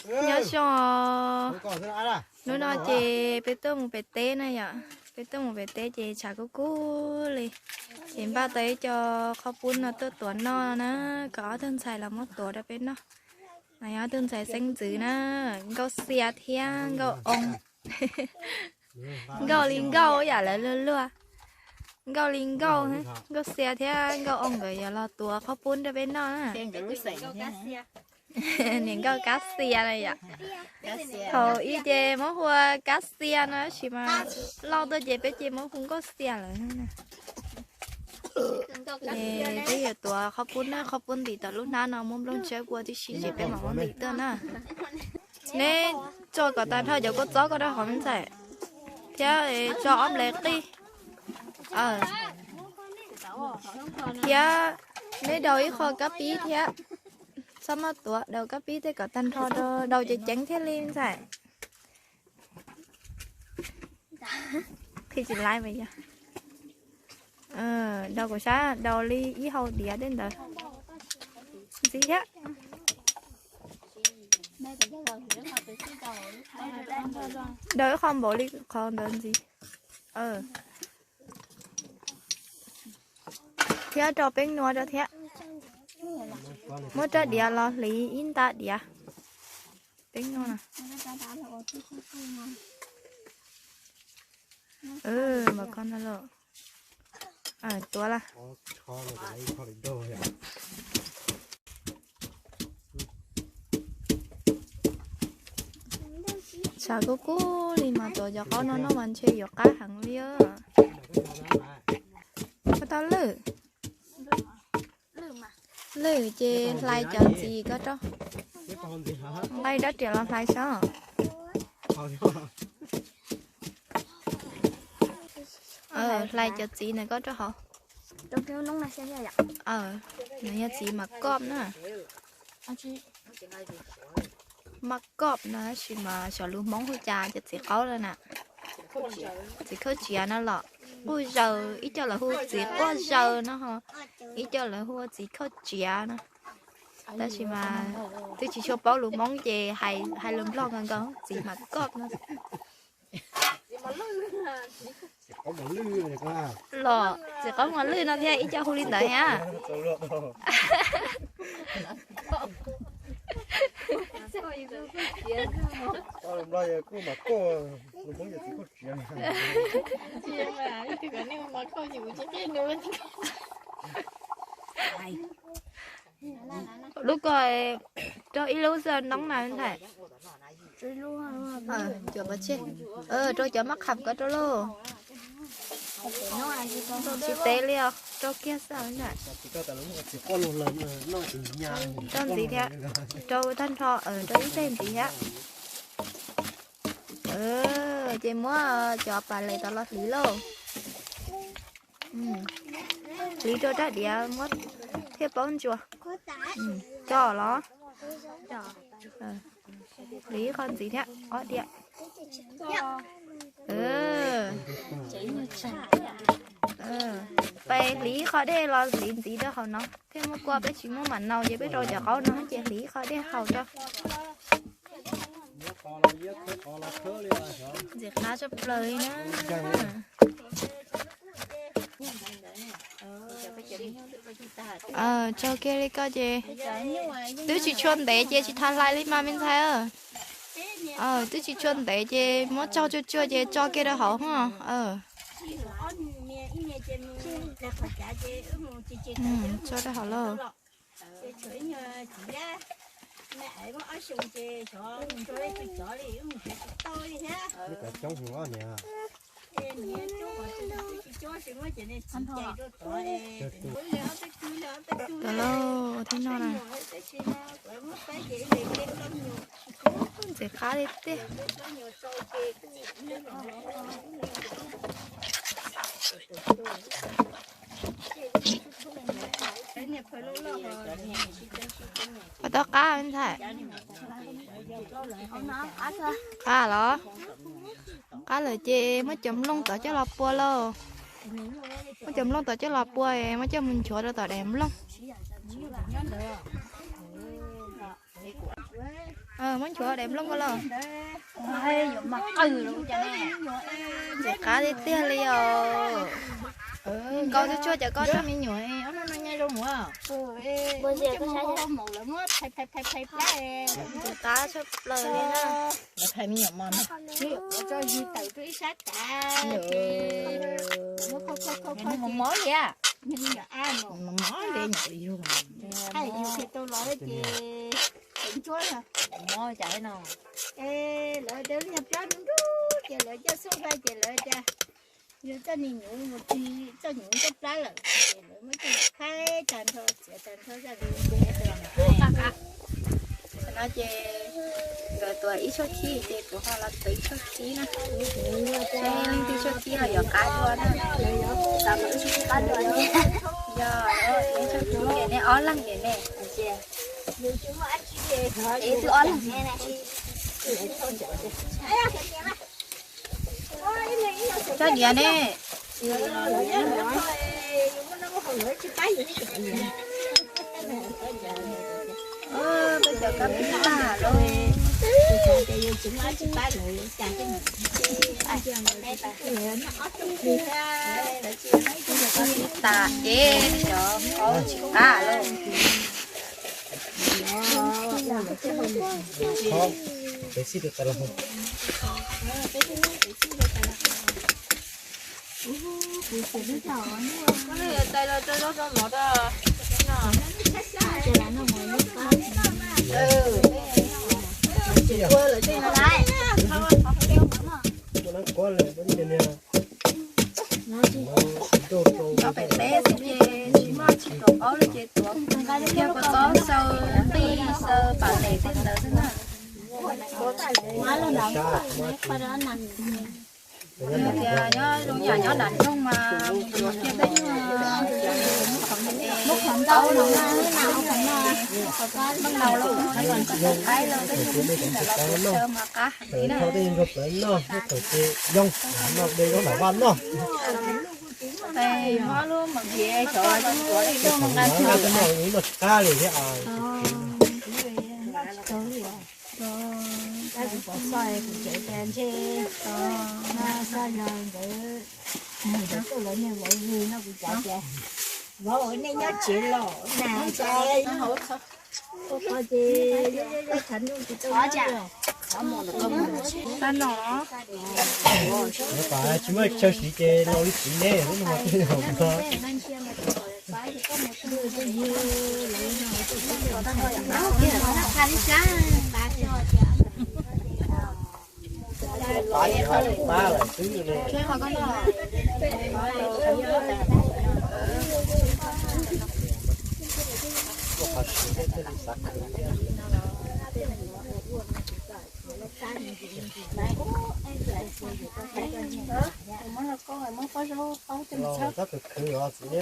Nyob zoo. Hnub no ces peb tuaj mus pem teb na yom. Peb tuaj mus pem teb ces tshav kub kub li. Ces npaj tau ib co qhob pub no tuaj tuav noj na, kom ob tug ntxhais los muab tuav rau peb noj. No yog ob tug ntxhais xeeb ntxwv na, Nkauj Xia thiab Nkauj Oo. Nkauj li Nkauj yam lawv luag luag. Nkauj li Nkauj, Nkauj Xia thiab Nkauj Oo nkawd yuav los tuav qhob pub rau peb noj na. Niam Nkauj Kab Xia na yom. Thaum ub ces muab hu ua Kab Xia no tab sis mas loj tuaj ces peb ces muab hu Nkauj Xia lawm. Peb yuav tuav qhob pub na, qhob pub ntim tom lub hnab no muab nplooj tsawb pua tib si ces peb mam muab ntim tuaj na. Neb tso kom tag nrho cov kua txob ko rau hauv me ntxhais, thiab tso ob nplais qij, thiab neb daus ib qho kab pib thiab. Txhob maj tuav, daus kab pib tej kom tag nrho, daus ceev ceev thiaj li ntxhais. Qhib tsis laib mas yog. Daus kuv sab daus li ib hau diav tej ntawd. Ntxiv thiab. Daus ib qho npaum li qhov ntawd ntxiv. Thiab rau peeb nua rau thiab. Muab rab diav los hliv ib nta diav. Peeb nua. Mas koj no los. Tuav lawm. Tshav kub kub li mas tuav cov qaub no noj mas ntshe yuav qab heev li. Koj tau lwj. Lwj ces hlais cov ntxiv ko rau. Nqa rab riam los hlais saib. Hlais cov txiv ntawm ko rau hauv. Nws yog txiv mas koj na. Mas koj na, tab sis mas xyov lus Hmoob hu cas cov txiv qaub no na. Txiv khauj tsiav no los quaj zaws, ib co lawv hu txiv quaj zaws no ho, ib co lawv hu txiv khauj tsiav no. Tab sis mas twb tsis tshua paub lus Hmoob ces hais lus Nplog nkaus nkaus, txiv mas koj no. Los txiv qaub mos lwj no thiab ib co hu li ntawd thiab. Lub ko rau ib lub xwb noob na ntxhais. Cov pov tseg, rau cov mab qham ko rau lauj. Tsis tev li os, rau kiag xwb ntxhais. Rau ntxiv thiab, rau tag nrho, rau ib teg ntxiv thiab. Ces muab cov pas les tod los hliv lauj. Hliv rau rab diav muab thiaj paub ntsuas. Tso los. Hliv ib qho ntxiv thiab ob diav. Pes hliv ib qho dej los hliv ntxiv rau hauv no. Thiab muab kua peb tsis muab mam naus ces peb rau cov qaub no ces hliv ib qho dej haus rau. Ntxim qab tshaj plaws li na. Tso kiag li ko ces twb tsis tshua ntev ces tsis tas hlais li mas me ntxhais. Twb tsis tshua ntev ces muab tso tsuag tsuag ces tso kiag rau hauv ho. Tso rau hauv lauj. Tau lauj, thib no na. Ntxim qab li tiag. Puas tau qab ntxhais? Qab los? Qab lawm ces muab cov nplooj tod coj los pua lauj. Muab cov nplooj tod coj los pua, muab coj mus nchuav rau tom daim nplooj. Muab nchuav daim nplooj ko los. Ntxim qab tiag tiag li os. Nkaus tsuag tsuag cov ko. Ntxim qab tshaj plaws li na. Mob li nyuam yug. Mob cas no. Lawv cov niag plab nruj nruj ces lawv coj xub hlais ces lawv tias yog txoj niag nyuv mus txog nyuv nruab plab lawm ces lawv muab coj khaib tag nrho txiav tag nrho zaj lus. Tam no ces nkawd tuav ib tshooj khib ces kuv ho los tuav ib tshooj khib na. Seb leej twg tshooj khib los yuav qab dua na. Yog, ib tshooj khib ces nej ob leeg ces nej. Es twb ob leeg ne. Tso diav ne. Peb cov kab pib tag lauj. Tas ces cov qau tsis qab lauj. Nyob pem teb xwb ces tsis muaj tsis kaum qaub li ces tuav kiag kua txob xaw nqi xaw pam tes tej ntawd xwb na. Tias nyob zoo yam nyob nram nroog mas tuav kiag peb nyuag muab qhov ntau no, qhov ntau no, qhov ntau no, qhov qaib los peb nyuag muab tib ntawm los kuv sawv mas qab heev li na. Tej nrog plawv noj, noj thaum ces yoog, noj de zaub nram vaj noj. Tes mob lub mom nkiav xyov tuav li noj nqa noj tsis qab li thiab. Kuv pom xoj kuv tsev tias ntshe no xoj yog nkawd mus tuaj lawv niag vauv yug no kuv cav tias vauv nej nyob tsev los na. Tab tom tsis muaj chaw siv ces laus li txiv ne, lub no mas twb yog no. Tab tom khwv os txiv ne.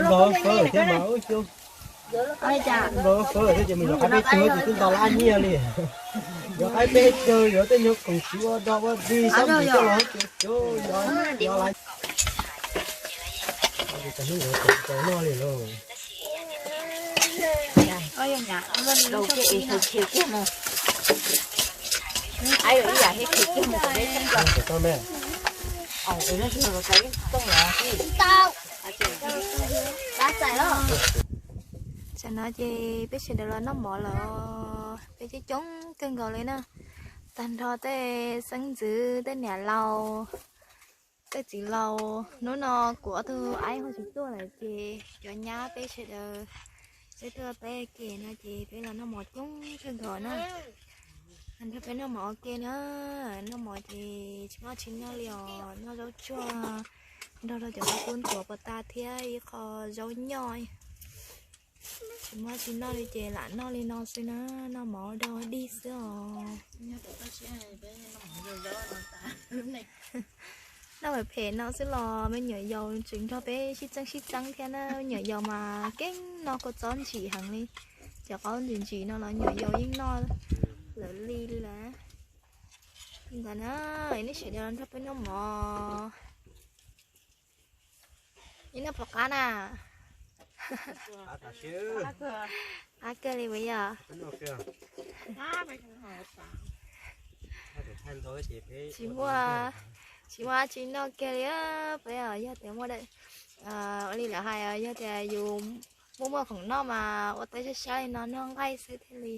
Los fawb thiab mas ub, los fawb thiab ces mus yos qaib peb caug ces twb nto lab nyiaj li. Yos qaib peb caug yog tej nyuag khoom siv ua dog ua dig xab pis coj los ces cov yos yos lawm. Tau noj li lauj. Tam no ces peb sawv daws los noj mov lawm. Peb coob coob kawg nkaus li na. Tag nrho tej xeeb ntxwv, tej niam laus, tej txiv laus. Hnub no kuv ob tug aib ho tsis tuaj lawm ces cov nyab peb sawv daws peb tuaj peb ke no ces peb los noj mov coob kawg nkaus na. Tag nrho peb noj mov ua ke na. Noj mov ces tsis muaj tsis noj li os, noj zaub tsuag nrog rau cov qhaub kub tuav puas tas thiab ib qho zaub nyoj. Tsis muaj tsis noj li ces lam noj li no xwb na, noj mov ua dog ua dig xwb os. Noj phem phem no xwb los me nyuam yaus tseem nrog peb sib txeeb sib txeeb thiab na. Me nyuam yaus mas keeb noj kua txob ntsim heev li. Cov qaub ntsim ntsim no los nyuam yaus yeej noj lawv li li lawm. Ntawd na, nej sawv daws nrog peb noj mov. Ib noj puas qab na? Qab kawg li puas yog? Tsis muaj, tsis muaj dab tsi noj kiag li. Peb yog tias muaj, ua li lawv hais, yog tias yus muaj muaj khoom noj mas ua teb sab sab li no noj nqaij xwb thiaj li.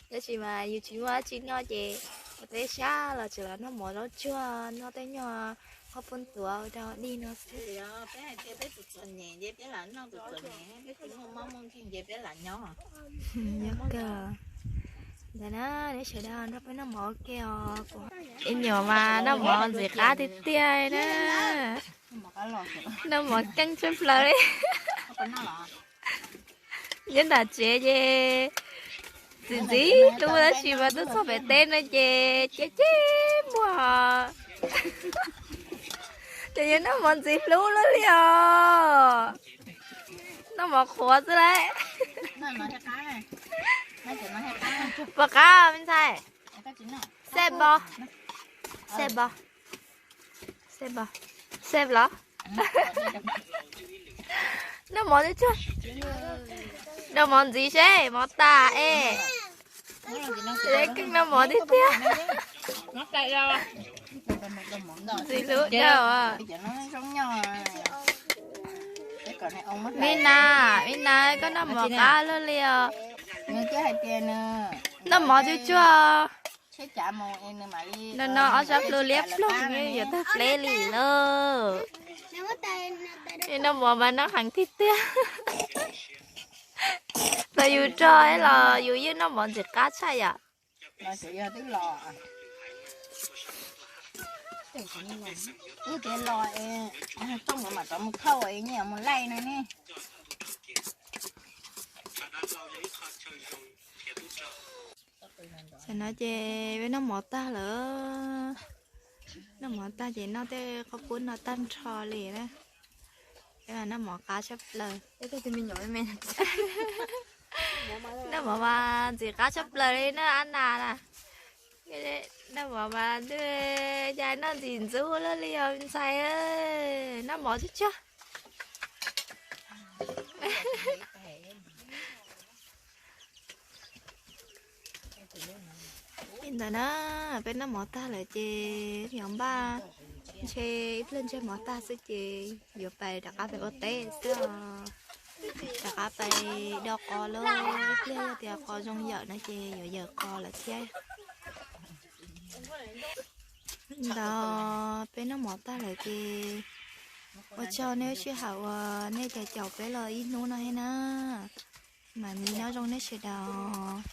Tab sis mas yus tsis muaj dab tsi noj ces ua teb sab los tseem los noj mov zaub tsuag, noj tej nyuag qhob poob tuav ua rau dig no xwb. Nyob kawg. Ntawd na, nej sawv daws nrog peb noj mov ua ke os. Ib nyuam mas noj mov ntxim qab tiag tiag na. Noj mov keej tshaj plaws li. Nyob nram tsev ces txim ntxim hlub tab sis mas tuaj txog pem teb no ces cem cem muag. Ces yog noj mov ntxim hlub luaj li os. Noj mov qhuav xwb lauj. Puas qab me ntxhais? Xeb npo, xeb npo, xeb npo, xeb los. Noj mov tsuag, noj mov ntxiv seb mov tas es. Keej noj mov tiag tiag. Ntxim hlub dhau. Vij Nas, Vij Nas koj noj mov qab luaj li os. Noj mov tsuag tsuag. No no ob sab plhu liab ploog yuav tag pleb li lauj. Noj mov mas noj heev tiag tiag. Txawm yus rog los yus yeej noj mov ntxim qab tshaj yom. Wb tias los es rooj mam rov mus khauj es nyias mus laij no ne. Tam no ces peb noj mov tag lawm. Noj mov tag ces noj tej qhob pub no tag nrho li na. Peb mas noj mov qab tshaj plaws. Noj mov mas ntxim qab tshaj plaws li na Ab Nas na. Noj mov mas ntuj, cas noj ntxim ntxub luaj li os ntxhais. Noj mov tsuag tsuag. Li ntawd na, peb noj mov tag lawm ces yuav npaj, ntshe ib pliag ntsej mov tag xwb ces yuav pais rov qab pais ua teb xwb os. Rov qab pais do qos lawm, ib pliag yog tias qos zoo yawm no ces yuav yawm qos lawm thiab. Ntawd peb noj mov tag lawm ces ua tsaug nej sij hawm uas nej caum caum peb los ib hnub no thiab na. Mam li nyob zoo nej sawv daws.